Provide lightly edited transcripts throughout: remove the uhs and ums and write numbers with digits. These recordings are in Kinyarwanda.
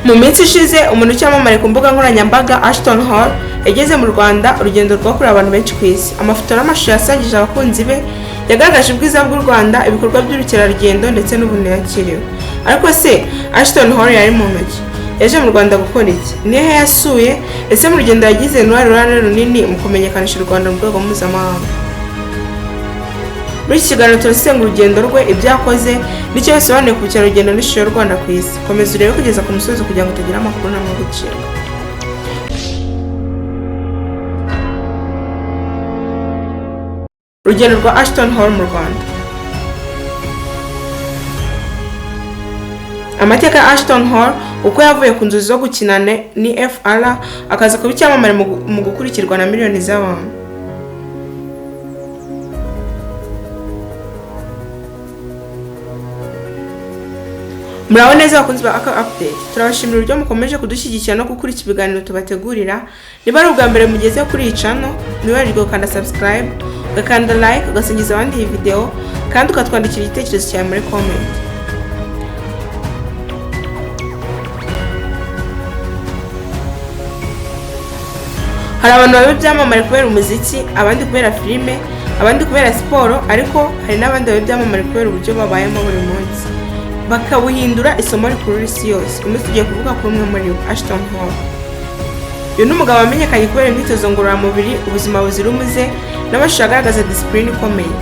Mu minsi ishize, umuntu w'icyamamare ku mbuga nkoranyambaga Ashton Hall yageze mu Rwanda, urugendo rwakorewe abantu benshi ku isi. Amafoto n'amashusho yasangije abakunzi be yagaragaje ubwiza bw'u Rwanda, ibikorwa by'ubukerarugendo ndetse n'ubuntu yakiriwe. Ariko se Ashton Hall yari mu ntoki? Yaje mu Rwanda gukora iki? Ni hehe yasuye? Ese mu rugendo yagize ni uruhe ruhare runini mu kumenyekanisha u Rwanda mu rwego mpuzamahanga? Muri iki kiganiro turasesengura urugendo rwe, ibyo yakoze n'icyo bisobanuye ku bukerarugendo n'ishusho y'u Rwanda ku isi. Komeza urebe kugeza ku musozi kugira ngo utagira amakuru n'amwe agucika. Urugendo rwa Ashton Hall mu Rwanda. Amateka ya Ashton Hall, uko yavuye ku nzozi zo gukina NFL akaza kuba icyamamare mu gukurikirwa na miliyoni z'abantu. Muraho neza abakunzi ba Aka Update. Turabashimira uburyo mukomeje kudushyigikira no gukurikira ibiganiro tubategurira. Niba ari ubwa mbere mugeze kuri iyi channel, ntiwibagirwe gukanda subscribe, ugakanda like, ugasangiza abandi iyi video, kandi ukatwandikira igitekerezo cyawe muri comment. Hari abantu baba ibyamamare kubera umuziki, abandi kubera filime, abandi kubera siporo, ariko hari n'abandi baba ibyamamare kubera uburyo babayemo buri munsi, bakabuhindura isomo rikurura isi yose. Umunsi tugiye kuvuga kuri umwe muri bo, Ashton Hall. Uyu ni umugabo wamenyekanye kubera imyitozo ngororamubiri, ubuzima buzira umuze n'amashusho agaragaza disipurine ikomeye.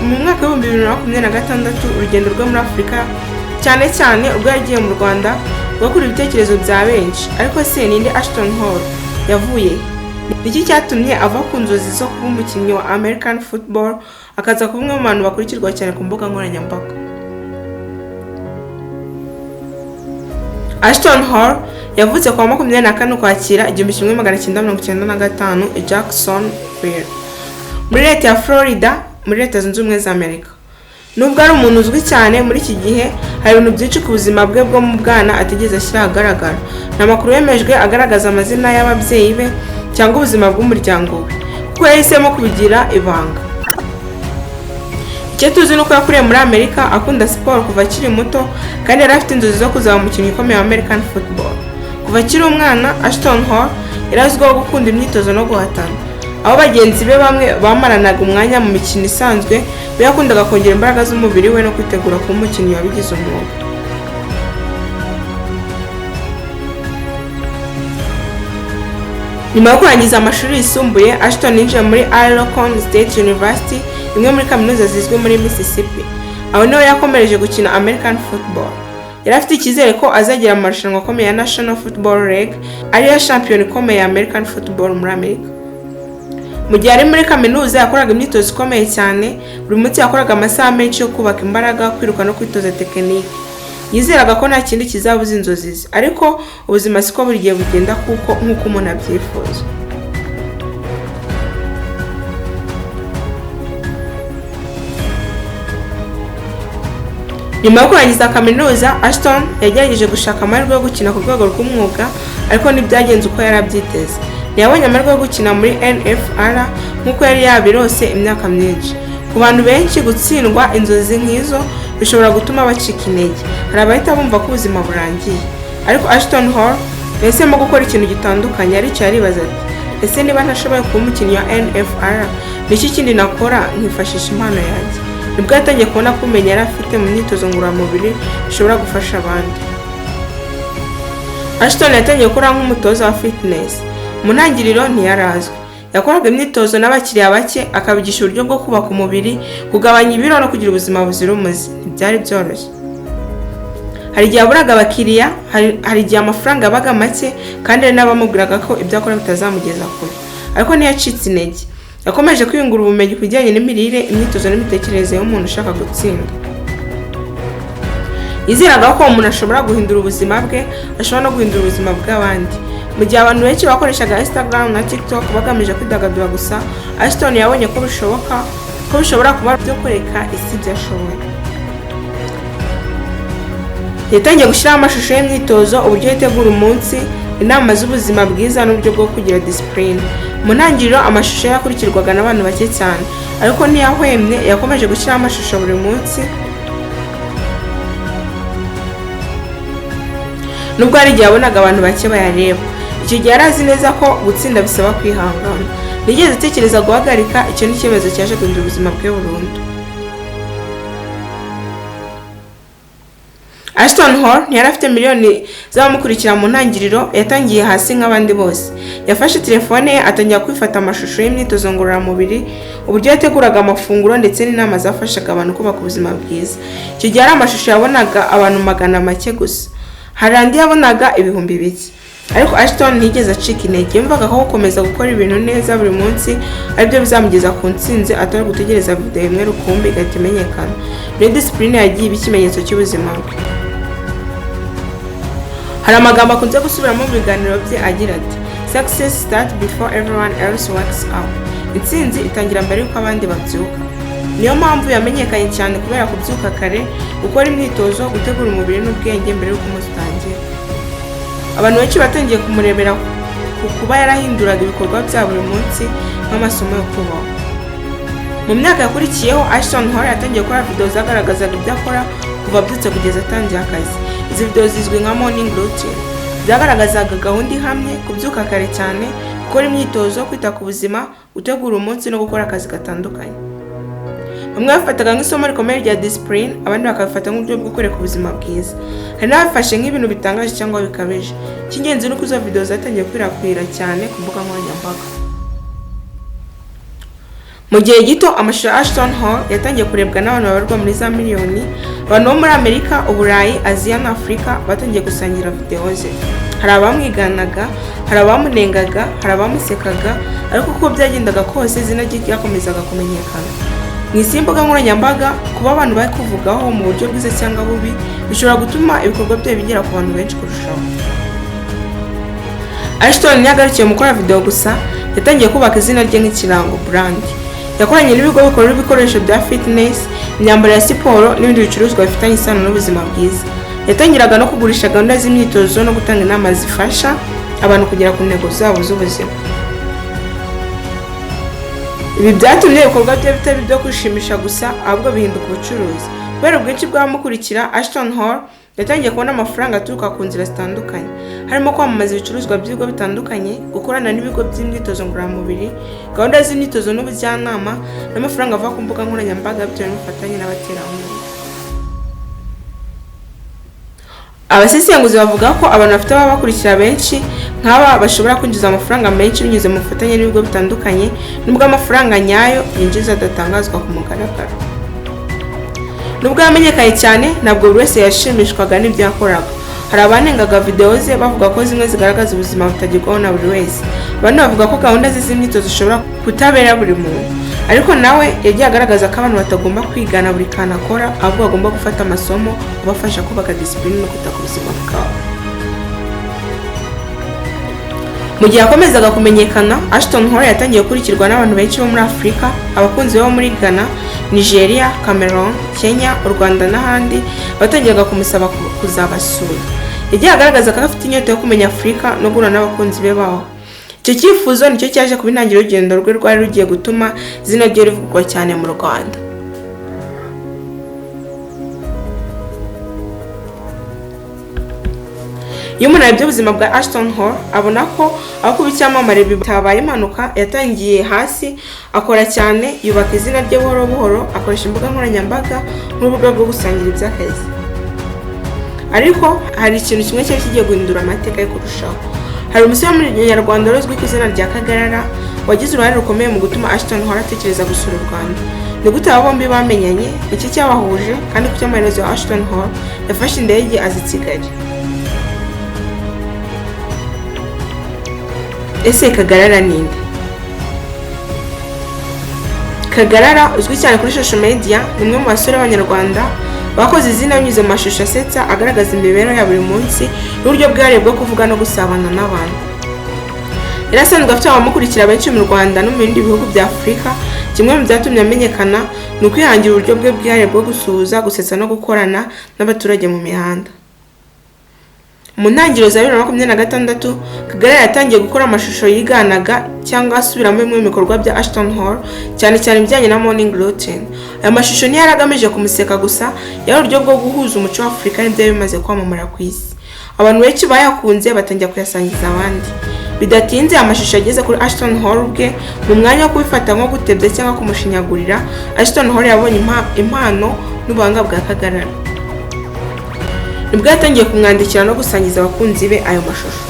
Mu mwaka w'2026, urugendo rwe muri Afurika, cyane cyane ubwo yagiye mu Rwanda, rwakuruye ibitekerezo bya benshi. Ariko se ninde Ashton Hall? Yavuye he? Ni iki cyatumye ava ku nzozi zo kuba umukinnyi wa American football akaza kuba umwe mu bantu bakurikirwa cyane ku mbuga nkoranyambaga? Ashton Hall yavutse ku wa 24 Ukwakira 1995 i Jacksonville, muri leta ya Florida, muri Leta Zunze Ubumwe za Amerika. Nubwo ari umuntu uzwi cyane muri iki gihe, hari ibintu byinshi ku buzima bwe bwo mu bwana atigeze ashyira ahagaragara. Nta makuru yemejwe agaragaza amazina y'ababyeyi be cyangwa ubuzima bw'umuryango we, kuko yahisemo kubigira ibanga. Icyo tuzi ni uko yakuriye muri Amerika, akunda siporo kuva akiri muto, kandi yari afite inzozi zo kuzaba umukinnyi ukomeye wa American football. Kuva akiri umwana, Ashton Hall yari azwiho gukunda imyitozo no guhatana. Aho bagenzi be bamwe bamaranaga umwanya mu mikino isanzwe, we yakundaga kongera imbaraga z'umubiri we no kwitegura kuba umukinnyi wabigize umwuga. Nyuma yo kurangiza amashuri yisumbuye, Ashton yinjiye muri Alcorn State University, imwe muri kaminuza zizwi muri Mississippi. Aho niho yakomereje gukina American football. Yari afite icyizere ko azagera mu marushanwa akomeye ya National Football League, ariyo shampiyona ikomeye ya American football muri Amerika. Mu gihe ari muri kaminuza, yakoraga imyitozo ikomeye cyane. Buri munsi yakoraga amasaha menshi yo kubaka imbaraga, kwiruka no kwitoza tekinike. Yizeraga ko nta kindi kizabuza inzozi ze, ariko ubuzima siko buri gihe bugenda kuko nk'uko umuntu abyifuza. Nyuma yo kurangiza kaminuza, Ashton yagerageje gushaka amahirwe yo gukina ku rwego rw'umwuga, ariko ntibyagenze uko yari abyiteze. Ntiyabonye amahirwe yo gukina muri NFL nk'uko yari yabirose imyaka myinshi. Ku bantu benshi, gutsindwa inzozi nk'izo bishobora gutuma bacika intege. Hari abahita bumva ko ubuzima burangiye. Ariko Ashton Hall yahisemo gukora ikintu gitandukanye. Aricaye aribaza ati: "Ese niba ntashoboye kuba umukinnyi wa NFL, ni iki kindi nakora nkifashisha impano yanjye?" Nibwo yatangiye kubona ko ubumenyi yari afite mu myitozo ngororamubiri bishobora gufasha abandi. Ashton yatangiye gukora nk'umutoza wa fitness. Mu ntangiriro ntiyari azwi. Yakoraga imyitozo n'abakiriya bake, akabigisha uburyo bwo kubaka umubiri, kugabanya ibiro no kugira ubuzima buzira umuze. Ntibyari byoroshye. Hari igihe yaburaga abakiriya, hari igihe amafaranga yabaga make, kandi hari n'abamubwiraga ko ibyo akora bitazamugeza kure. Ariko ntiyacitse intege. Yakomeje kwiyungura ubumenyi ku bijyanye n'imirire, imyitozo n'imitekerereze y'umuntu ushaka gutsinda. Yizeraga ko umuntu ashobora guhindura ubuzima bwe, ashobora no guhindura ubuzima bw'abandi. Mu gihe abantu benshi bakoreshaga Instagram na TikTok bagamije kwidagadura gusa, Ashton yabonye ko bishoboka ko bishobora kuba byo kwereka isi ibyo ashoboye. Yatangiye gushyiraho amashusho y'imyitozo, uburyo yitegura umunsi, inama z'ubuzima bwiza n'uburyo bwo kugira disipurine. Mu ntangiriro amashusho ye yakurikirwaga n'abantu bake cyane, ariko ntiyahwemye. Yakomeje gushyiraho amashusho buri munsi. Nubwo hari igihe yabonaga abantu bake bayareba. Icyo gihe yari azi neza ko gutsinda bisaba kwihangana. Ntiyigeze atekereza guhagarika, icyo ni icyemezo cyaje guhindura ubuzima bwe burundu. Ashton Hall ntiyari afite miliyoni z'abamukurikira mu ntangiriro, yatangiye hasi nk'abandi bose. Yafashe telefone ye atangira kwifata amashusho y'imyitozo ngororamubiri, uburyo yateguraga amafunguro ndetse n'inama zafashaga abantu kubaka ubuzima bwiza. Icyo gihe hari amashusho yabonaga abantu magana make gusa, hari andi yabonaga ibihumbi bike. Ariko Ashton ntiyigeze acika intege, yumvaga ko gukomeza gukora ibintu neza buri munsi aribyo bizamugeza ku ntsinzi, atari gutegereza video imwe rukumbi igahita imenyekana. Niyo discipline yagiye iba ikimenyetso cy'ubuzima bwe. Hari amagambo akunze gusubiramo mu biganiro bye agira ati: "Success starts before everyone else wakes up." Intsinzi itangira mbere y'uko abandi babyuka. Niyo mpamvu yamenyekanye cyane kubera kubyuka kare, gukora imyitozo, gutegura umubiri n'ubwenge mbere y'uko umunsi utangira. Abantu benshi batangiye kumurebera ku kuba yarahinduraga ibikorwa bya buri munsi nk'amasomo yo kubaho. Mu myaka yakurikiyeho, Ashton Hall yatangiye gukora video zagaragazaga ibyo akora kuva abyutse kugeza atangiye akazi. Izi video zizwi nka morning routine. Zagaragazaga gahunda ihamye: kubyuka kare cyane, gukora imyitozo, kwita ku buzima, gutegura umunsi no gukora akazi gatandukanye. Bamwe babifataga nk'isomo rikomeye rya discipline, abandi bakabifata nk'uburyo bwo kwereka ubuzima bwiza. Hari n'ababifashe nk'ibintu bitangaje cyangwa bikabije. Icy'ingenzi ni uko izo video zatangiye gukwirakwira cyane ku mbuga nkoranyambaga. Mu gihe gito, amashusho ya Ashton Hall yatangiye kurebwa n'abantu babarirwa muri za miliyoni. Abantu bo muri Amerika, Uburayi, Aziya na Afurika batangiye gusangira video ze. Hari abamwiganaga, hari abamunengaga, hari abamusekaga, ariko uko byagendaga kose izina rye ryakomezaga kumenyekana. Mu isi y'imbuga nkoranyambaga, kuba abantu bari kuvugaho mu buryo bwiza cyangwa bubi bishobora gutuma ibikorwa byawe bigera ku bantu benshi kurushaho. Ashton ntiyagarukiye mu gukora video gusa, yatangiye kubaka izina rye nk'ikirango, brand. Yakoranye n'ibigo bikora ibikoresho bya fitness, imyambaro ya siporo n'ibindi bicuruzwa bifitanye isano n'ubuzima bwiza. Yatangiraga no kugurisha gahunda z'imyitozo no gutanga inama zifasha abantu kugera ku ntego zabo z'ubuzima. Ibi byatumye ibikorwa bye bitaba ibyo kwishimisha gusa, ahubwo bihinduka ubucuruzi. Kubera ubwinshi bw'abamukurikira, Ashton Hall yatangiye kubona amafaranga aturuka ku nzira zitandukanye, harimo kwamamaza ibicuruzwa by'ibigo bitandukanye, gukorana n'ibigo by'imyitozo ngororamubiri, gahunda z'imyitozo n'ubujyanama, n'amafaranga ava ku mbuga nkoranyambaga bitewe n'ubufatanye n'abaterankunga. Abasesenguzi bavuga ko abantu bafite ababakurikira benshi nk'aba bashobora kwinjiza amafaranga menshi binyuze mu bufatanye n'ibigo bitandukanye, nubwo amafaranga nyayo yinjiza adatangazwa ku mugaragaro. Nubwo yamenyekanye cyane, ntabwo buri wese yashimishwaga n'ibyo yakoraga. Hari abanengaga video ze bavuga ko zimwe zigaragaza ubuzima butagerwaho na buri wese. Abandi bavuga ko gahunda ze z'imyitozo zishobora kutabera buri muntu. Ariko nawe yagiye agaragaza ko abantu batagomba kwigana buri kantu akora, ahubwo bagomba gufata amasomo abafasha kubaka discipline no kwita ku buzima bwabo. Mu gihe yakomezaga kumenyekana, Ashton Hall yatangiye gukurikirwa n'abantu benshi bo muri Afurika. Abakunzi be bo muri Ghana, Nigeria, Cameroon, Kenya, u Rwanda n'ahandi batangiraga kumusaba kuzabasura. Yagiye agaragaza ko afite inyota yo kumenya Afurika no guhura n'abakunzi be baho. Icyo cyifuzo nicyo cyaje kuba intangiriro y'urugendo rwe rwari rugiye gutuma izina rye rivugwa cyane mu Rwanda. Iyo umuntu arebye ubuzima bwa Ashton Hall, abona ko aho kuba icyamamare bitabaye impanuka. Yatangiye hasi, akora cyane, yubaka izina rye buhoro buhoro, akoresha imbuga nkoranyambaga nk'urubuga rwo gusangira iby'akazi. Ariko hari ikintu kimwe cyari kigiye guhindura amateka ye kurushaho. Hari umusore w'umunyarwanda wari uzwi ku izina rya Kagarara, wagize uruhare rukomeye mu gutuma Ashton Hall atekereza gusura u Rwanda. Ni gute aba bombi bamenyanye? Iki cyabahuje? Kandi kuki amaherezo ya Ashton Hall yafashe indege aza i Kigali? Ese Kagarara ni nde? Kagarara uzwi cyane kuri social media, ni umwe mu basore b'Abanyarwanda bakoze izina binyuze mu mashusho asetsa agaragaza imibereho ya buri munsi n'uburyo bwihariye bwo kuvuga no gusabana n'abantu. Yari asanzwe afite abamukurikira benshi mu Rwanda no mu bindi bihugu bya Afurika. Kimwe mu byatumye amenyekana ni ukwihangira uburyo bwe bwihariye bwo gusuhuza, gusetsa no gukorana n'abaturage mu mihanda. Mu ntangiriro za 2026, Kagarara yatangiye gukora amashusho yiganaga cyangwa asubiramo bimwe mu bikorwa bya Ashton Hall, cyane cyane ibijyanye na morning routine. Aya mashusho ntiyari agamije kumuseka gusa, yari uburyo bwo guhuza umuco wa Afurika n'ibyari bimaze kwamamara ku isi. Abantu benshi bayakunze, batangira kuyasangiza abandi. Bidatinze amashusho ageze kuri Ashton Hall ubwe. Mu mwanya wo kubifata nko gutebya cyangwa kumushinyagurira, Ashton Hall yabonye impano n'ubuhanga bwa Kagarara. Nibwo yatangiye kumwandikira no gusangiza abakunzi be ayo mashusho.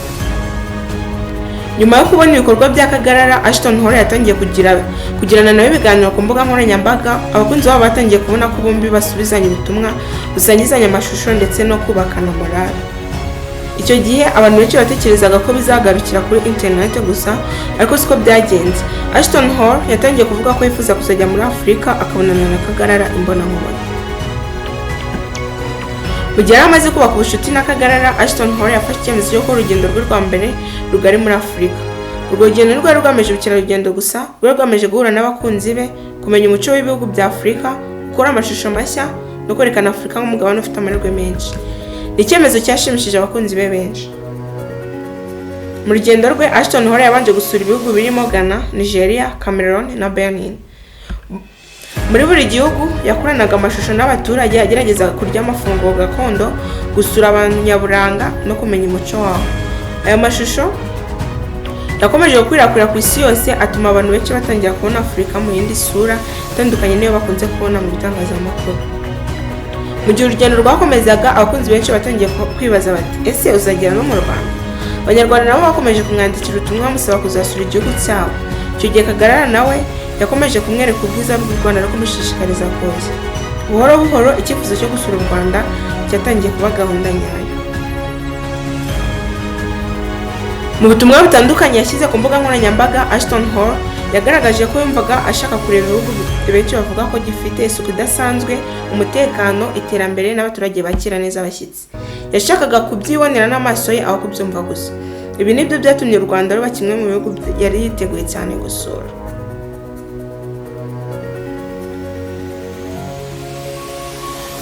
Nyuma yo kubona ibikorwa bya Kagarara, Ashton Hall yatangiye kugirana nawe ibiganiro ku mbuga nkoranyambaga. Abakunzi babo batangiye kubona ko bombi basubizanya ubutumwa, busangizanya amashusho ndetse no kubakana morale. Icyo gihe abantu benshi batekerezaga ko bizagarukira kuri interineti gusa, ariko siko byagenze. Ashton Hall yatangiye kuvuga ko yifuza kuzajya muri Afurika akabonana na Kagarara imbonankubone. Mu gihe yari amaze kubaka ubucuti na Kagarara, Ashton Hall yafashe icyemezo cyo gukora urugendo rwe rwa mbere rugari muri Afurika. Urwo rugendo ntirwari rugamije ubukerarugendo gusa, rwari rugamije guhura n'abakunzi be, kumenya umuco w'ibihugu bya Afurika, gukora amashusho mashya no kwerekana Afurika nk'umugabane ufite amahirwe menshi. Ni icyemezo cyashimishije abakunzi be benshi. Mu rugendo rwe, Ashton Hall yabanje gusura ibihugu birimo Ghana, Nigeria, Cameroon na Benin. Muri buri gihugu yakoranaga amashusho n'abaturage, agerageza kurya amafunguro gakondo, gusura abanyaburanga no kumenya umuco wabo. Ayo mashusho yakomeje gukwirakwira ku isi yose, atuma abantu benshi batangira kubona Afurika mu yindi sura itandukanye n'iyo bakunze kubona mu bitangazamakuru. Mu gihe urugendo rwakomezaga, abakunzi benshi batangiye kwibaza bati: "Ese uzagera no mu Rwanda?" Abanyarwanda nabo bakomeje kumwandikira ubutumwa bamusaba kuzasura igihugu cyabo. Icyo gihe Kagarara nawe yakomeje kumwereka ubwiza bw'u Rwanda no kumushishikariza kuza. Buhoro buhoro icyifuzo cyo gusura u Rwanda cyatangiye kuba gahunda nyayo. Mu butumwa butandukanye yashyize ku mbuga nkoranyambaga, Ashton Hall yagaragaje ko yumvaga ashaka kureba ibihugu benshi bavuga ko gifite isuku idasanzwe, umutekano, iterambere n'abaturage bakira neza abashyitsi. Yashakaga kubyibonera n'amaso ye aho kubyumva gusa. Ibi nibyo byatumye u Rwanda ruba kimwe mu bihugu yari yiteguye cyane gusura.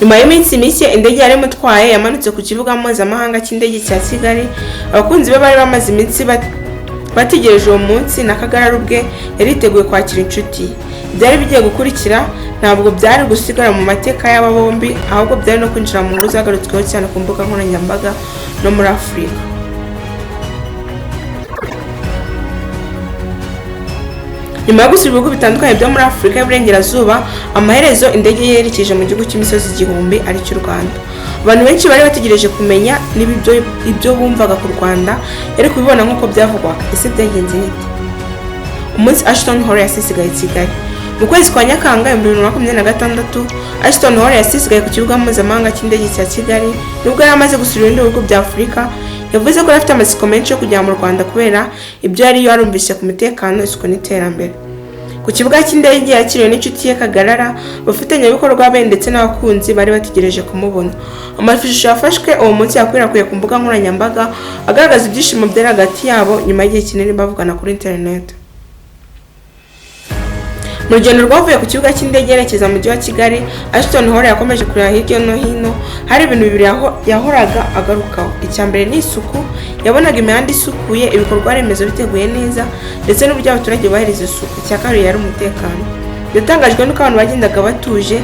Nyuma y'iminsi mike, indege yari imutwaye yamanutse ku kibuga mpuzamahanga cy'indege cya Kigali. Abakunzi be bari bamaze iminsi bategereje uwo munsi, na Kagarara ubwe yari yiteguye kwakira inshuti ye. Ibyari bigiye gukurikira ntabwo byari gusigara mu mateka y'aba bombi, ahubwo byari no kwinjira mu nkuru zagarutsweho cyane ku mbuga nkoranyambaga no muri Afurika. Nyuma yo gusura ibihugu bitandukanye byo muri Afurika y'Iburengerazuba, amaherezo indege ye yerekeje mu gihugu cy'imisozi igihumbi aricyo u Rwanda. Abantu benshi bari bategereje kumenya niba ibyo bumvaga ku Rwanda yari kubibona nk'uko byavugwaga. Ese byagenze bite? Umunsi Ashton Hall yasisigaye i Kigali. Mu kwezi kwa Nyakanga 2026, Ashton Hall yasisigaye ku kibuga mpuzamahanga cy'indege cya Kigali. Nubwo yari amaze gusura ibindi bihugu bya Afurika, yavuze ko yari afite amatsiko menshi yo kujya mu Rwanda kubera ibyo yari yarumvise ku mutekano, isuku n'iterambere. Ku kibuga cy'indege yakiriwe n'inshuti ye Kagarara, abafatanyabikorwa be ndetse n'abakunzi bari bategereje kumubona. Amashusho yafashwe uwo munsi yakwirakwiye ku mbuga nkoranyambaga, agaragaza ibyishimo byari hagati yabo nyuma y'igihe kinini bavugana kuri interineti. Mu rugendo rwavuye ku kibuga cy'indege yerekeza mu mujyi wa Kigali, Ashton Hall yakomeje kureba hirya no hino. Hari ibintu bibiri yahoraga agarukaho. Icya mbere ni isuku. Yabonaga imihanda isukuye, ibikorwa remezo biteguye neza, ndetse n'uburyo abaturage bubahiriza isuku. Icya kabiri yari umutekano. Yatangajwe n'uko abantu bagendaga batuje,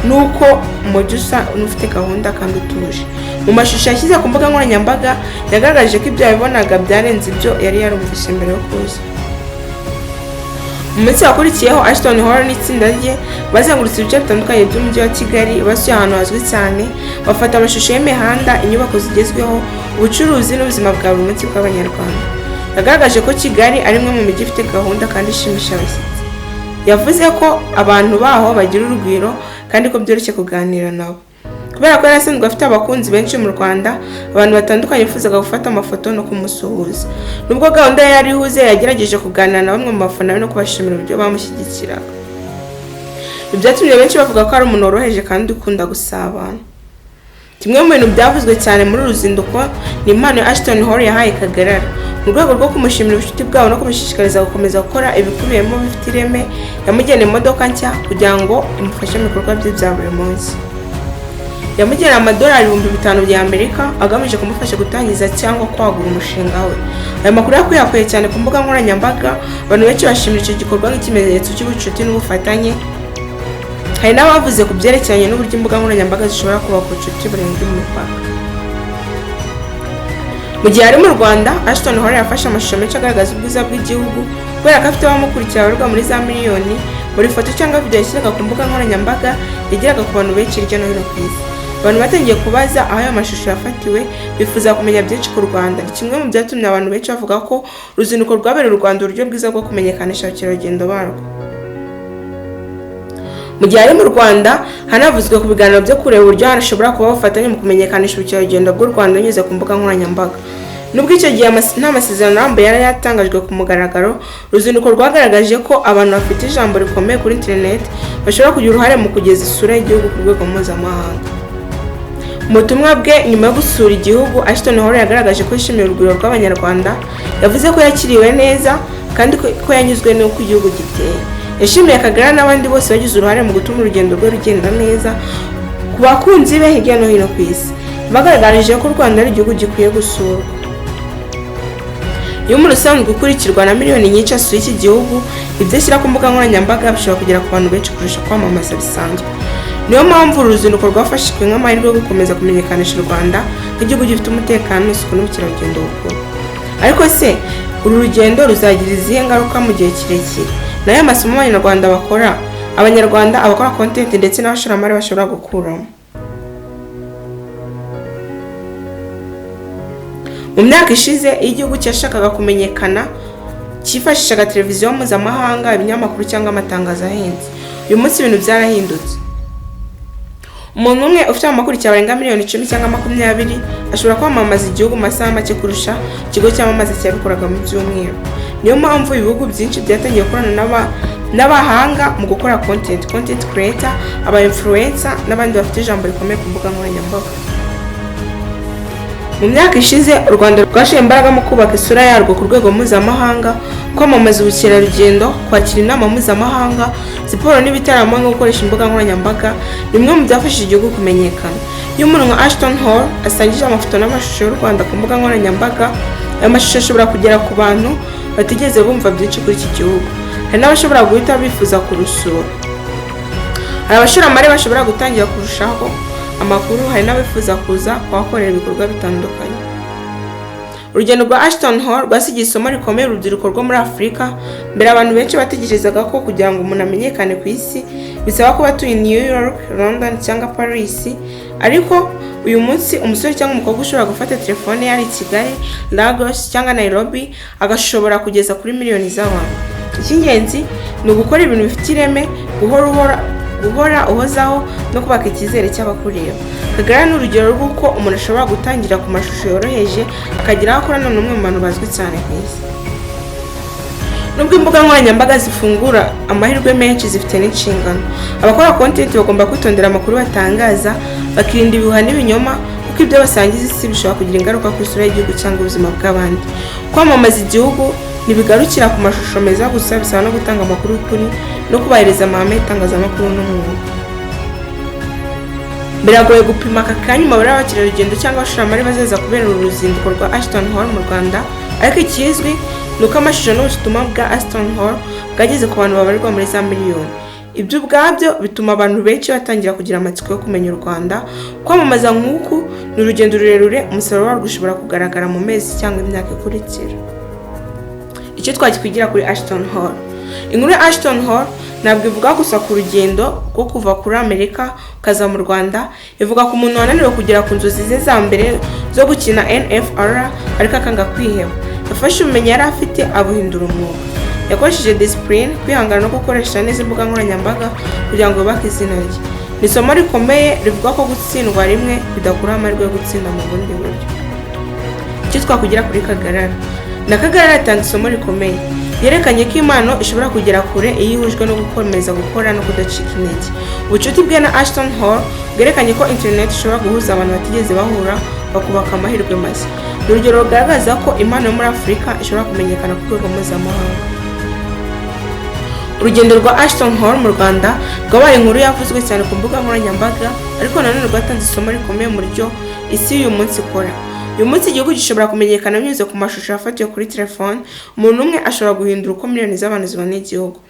n'uko umujyi usa n'ufite gahunda kandi utuje. Mu mashusho yashyize ku mbuga nkoranyambaga, yagaragaje ko ibyo yabibonaga byarenze ibyo yari yarumvise mbere yo kuza. Mu minsi yakurikiyeho, Ashton Hall n'itsinda rye bazengurutse ibice bitandukanye by'umujyi wa Kigali, basuye ahantu hazwi cyane, bafata amashusho y'imihanda, inyubako zigezweho, ubucuruzi n'ubuzima bwa buri munsi bw'Abanyarwanda. Yagaragaje ko Kigali ari imwe mu mijyi ifite gahunda kandi ishimisha abashyitsi. Yavuze ko abantu baho bagira urugwiro kandi ko byoroshye kuganira nabo. Kubera ko yari asanzwe afite abakunzi benshi mu Rwanda, abantu batandukanye bifuzaga gufata amafoto no kumusuhuza. Nubwo gahunda ye yari ihuze, yagerageje kuganira na bamwe mu bafana be no kubashimira uburyo bamushyigikiraga. Ibi byatumye benshi bavuga ko ari umuntu woroheje kandi ukunda gusabana. Kimwe mu bintu byavuzwe cyane muri uru ruzinduko ni impano ya Ashton Hall yahaye Kagarara. Mu rwego rwo kumushimira ubucuti bwabo no kumushishikariza gukomeza gukora ibikubiyemo bifite ireme, yamugeneye imodoka nshya kugira ngo imufashe mu bikorwa bye bya buri munsi. Yamugeneye amadolari 5000 by'Amerika agamije kumufasha gutangiza cyangwa kwagura umushinga we. Aya makuru yakwirakwiye cyane ku mbuga nkoranyambaga, abantu benshi bashimira icyo gikorwa nk'ikimenyetso cy'ubucuti n'ubufatanye. Hari n'abavuze ku byerekeranye n'uburyo imbuga nkoranyambaga zishobora kubaka ubucuti burenga imipaka. Mu gihe ari mu Rwanda, Ashton Hall yafashe amashusho menshi agaragaza ubwiza bw'igihugu. Kubera ko afite abamukurikira babarirwa muri za miliyoni, buri foto cyangwa video yashyiraga ku mbuga nkoranyambaga yageraga ku bantu benshi hirya no hino ku isi. Abantu batangiye kubaza aho ayo mashusho yafatiwe, bifuza kumenya byinshi ku Rwanda. Ni kimwe mu byatumye abantu benshi bavuga ko uruzinduko rwabereye u Rwanda uburyo bwiza bwo kumenyekanisha abakerarugendo barwo. Mu gihe ari mu Rwanda, hanavuzwe ku biganiro byo kureba uburyo hashobora kuba ubufatanye mu kumenyekanisha ubukerarugendo bw'u Rwanda binyuze ku mbuga nkoranyambaga. Nubwo icyo gihe nta masezerano arambuye yari yatangajwe ku mugaragaro, uruzinduko rwagaragaje ko abantu bafite ijambo rikomeye kuri interineti bashobora kugira uruhare mu kugeza isura y'igihugu ku rwego mpuzamahanga. Mu butumwa bwe nyuma yo gusura igihugu, Ashton Hall yagaragaje ko yishimiye urugwiro rw'Abanyarwanda. Yavuze ko yakiriwe neza kandi ko yanyuzwe n'uko igihugu giteye. Yashimiye Kagarara n'abandi bose bagize uruhare mu gutuma urugendo rwe rugenda neza. Ku bakunzi be hirya no hino ku isi, bagaragarije ko u Rwanda ari igihugu gikwiye gusurwa. Iyo umuntu usanzwe ukurikirwa na miliyoni nyinshi asuye iki gihugu, ibyo ashyira ku mbuga nkoranyambaga bishobora kugera ku bantu benshi kurusha kwamamaza bisanzwe. Niyo mpamvu uru ruzinduko rwafashwe nk'amahirwe yo gukomeza kumenyekanisha u Rwanda nk'igihugu gifite umutekano, isuku n'ubukerarugendo bukuru. Ariko se uru rugendo ruzagira izihe ngaruka mu gihe kirekire? Ni ayahe masomo Abanyarwanda, abakora content ndetse n'abashoramari bashobora gukuramo? Mu myaka ishize, iyo igihugu cyashakaga kumenyekana, cyifashishaga televiziyo mpuzamahanga, ibinyamakuru cyangwa amatangazo ahenze. Uyu munsi ibintu byarahindutse. Umuntu umwe ufite abamukurikira barenga miliyoni 10 cyangwa 20 ashobora kwamamaza igihugu mu masaha make kurusha ikigo cyamamaza cyabikoraga mu byumweru. Niyo mpamvu ibihugu byinshi byatangiye gukorana n'abahanga mu gukora content, content creator, aba influencer n'abandi bafite ijambo rikomeye ku mbuga nkoranyambaga. Mu myaka ishize, u Rwanda rwashyira imbaraga mu kubaka isura yarwo ku rwego mpuzamahanga. Kwamamaza ubukerarugendo, kwakira inama mpuzamahanga, siporo n'ibitaramo no gukoresha imbuga nkoranyambaga ni bimwe mu byafashije igihugu kumenyekana. Iyo umuntu nka Ashton Hall asangije amafoto n'amashusho y'u Rwanda ku mbuga nkoranyambaga, ayo mashusho ashobora kugera ku bantu batigeze bumva byinshi kuri iki gihugu. Hari n'abashobora guhita bifuza kurusura, hari abashoramari bashobora gutangira kurushaho amakuru, hari n'abifuza kuza kuhakorera ibikorwa bitandukanye. Urugendo rwa Ashton Hall rwasigiye isomo rikomeye urubyiruko rwo muri Afurika. Mbere, abantu benshi batekerezaga ko kugira ngo umuntu amenyekane ku isi bisaba kuba atuye New York, London cyangwa Paris. Ariko uyu munsi, umusore cyangwa umukobwa ushobora gufata telefone ye ari i Kigali, Lagos cyangwa Nairobi agashobora kugeza kuri miliyoni z'abantu. Icy'ingenzi ni ugukora ibintu bifite ireme, guhora uhozaho no kubaka icyizere cy'abakureba. Kagarara ni urugero rw'uko umuntu ashobora gutangira ku mashusho yoroheje akagira aho akorana n'umwe mu bantu bazwi cyane ku isi. Nubwo imbuga nkoranyambaga zifungura amahirwe menshi, zifite n'inshingano. Abakora content bagomba kwitondera amakuru batangaza, bakirinda ibihuha n'ibinyoma, kuko ibyo basangiza isi bishobora kugira ingaruka ku isura y'igihugu cyangwa ubuzima bw'abandi. Kwamamaza igihugu ntibigarukira ku mashusho meza gusa, bisaba no gutanga amakuru y'ukuri no kubahiriza amahame y'itangazamakuru n'umwuga. Biragoye gupima aka kanya umubare w'abakerarugendo cyangwa abashoramari bazaza kubera uru ruzinduko rwa Ashton Hall mu Rwanda, ariko ikizwi ni uko amashusho n'ubutumwa bwa Ashton Hall bwageze ku bantu babarirwa muri za miliyoni. Ibyo ubwabyo bituma abantu benshi batangira kugira amatsiko yo kumenya u Rwanda. Kwamamaza nk'uku ni urugendo rurerure, umusaruro warwo ushobora kugaragara mu mezi cyangwa imyaka ikurikira. Icyo twakwigira kuri Ashton Hall: Inkuru ya Ashton Hall ntabwo ivuga gusa ku rugendo rwo kuva kuri Amerika ukaza mu Rwanda. Ivuga ku muntu wananiwe kugera ku nzozi ze za mbere zo gukina NFL, ariko akanga kwiheba. Yafashe ubumenyi yari afite abuhindura umwuga. Yakoresheje discipline, kwihangana no gukoresha neza imbuga nkoranyambaga kugira ngo yubake izina rye. Ni isomo rikomeye rivuga ko gutsindwa rimwe bidakuraho amahirwe yo gutsinda mu bundi buryo. Icyo twakwigira kuri Kagarara: Na Kagarara atanga isomo rikomeye. Yerekanye ko impano ishobora kugera kure iyo ihujwe no gukomeza gukora no kudacika intege. Ubucuti bwe na Ashton Hall bwerekanye ko internet ishobora guhuza abantu batigeze bahura, bakubaka amahirwe mashya. Ni urugero rugaragaza ko impano yo muri Afurika ishobora kumenyekana ku rwego mpuzamahanga. Urugendo rwa Ashton Hall mu Rwanda rwabaye inkuru yavuzwe cyane ku mbuga nkoranyambaga, ariko nanone rwatanze isomo rikomeye mu buryo isi y'uyu munsi ikora. Uyu munsi igihugu gishobora kumenyekana binyuze ku mashusho yafatiwe kuri telefone. Umuntu umwe ashobora guhindura uko miliyoni z'abantu zibona igihugu.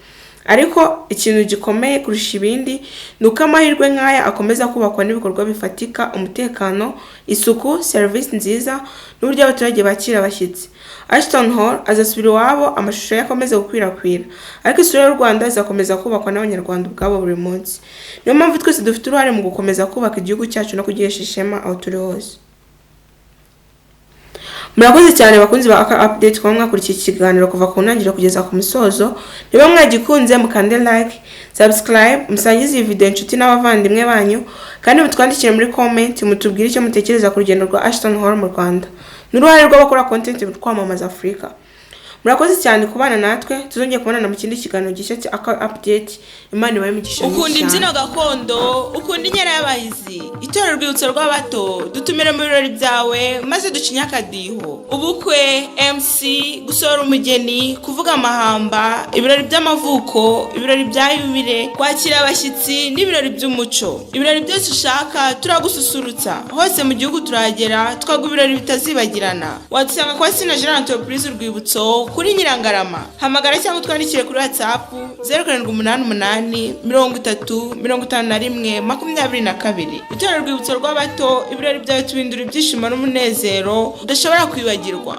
Ariko ikintu gikomeye kurusha ibindi ni uko amahirwe nk'aya akomeza kubakwa n'ibikorwa bifatika: umutekano, isuku, serivisi nziza n'uburyo abaturage bakira abashyitsi. Ashton Hall azasubira iwabo, amashusho ye akomeze gukwirakwira, ariko isura y'u Rwanda izakomeza kubakwa n'Abanyarwanda ubwabo buri munsi. Niyo mpamvu twese dufite uruhare mu gukomeza kubaka igihugu cyacu no kugihesha ishema aho turi hose. Murakoze cyane, bakunzi ba Aka Update, kuba mwakurikiye iki kiganiro kuva ku ntangiriro kugeza ku musozo. Niba mwagikunze, mukande like, subscribe, musangize iyi video inshuti n'abavandimwe banyu, kandi mutwandikire muri comment mutubwire icyo mutekereza ku rugendo rwa Ashton Hall mu Rwanda n'uruhare rw'abakora content mu kwamamaza Afurika. Murakoze cyane kubana natwe. Tuzongeye kubonana mu kindi kiganiro gishya cya Aka Update. Imana ibahe imigisha myinshi Ukunda cyane. imbyino gakondo, ukunda inkera y'abahizi, itorero Urwibutso rw'Abato, dutumire mu birori byawe maze ducinye akadiho. Ubukwe, MC, gusohora umugeni, kuvuga amahamba, ibirori by'amavuko, ibirori bya yubile, kwakira abashyitsi n'ibirori by'umuco, ibirori byose ushaka turagususurutsa. Hose mu gihugu turahagera, twaguha ibirori bitazibagirana. Wadusanga kwa Sina Gerard, Entreprise Urwibutso, kuri Nyirangarama. Hamagara cyangwa utwandikire kuri WhatsApp 0788 30 51 22. Itorero Urwibutso rw'Abato, ibirori byawe tubindura ibyishimo n'umunezero udashobora kwibagirwa.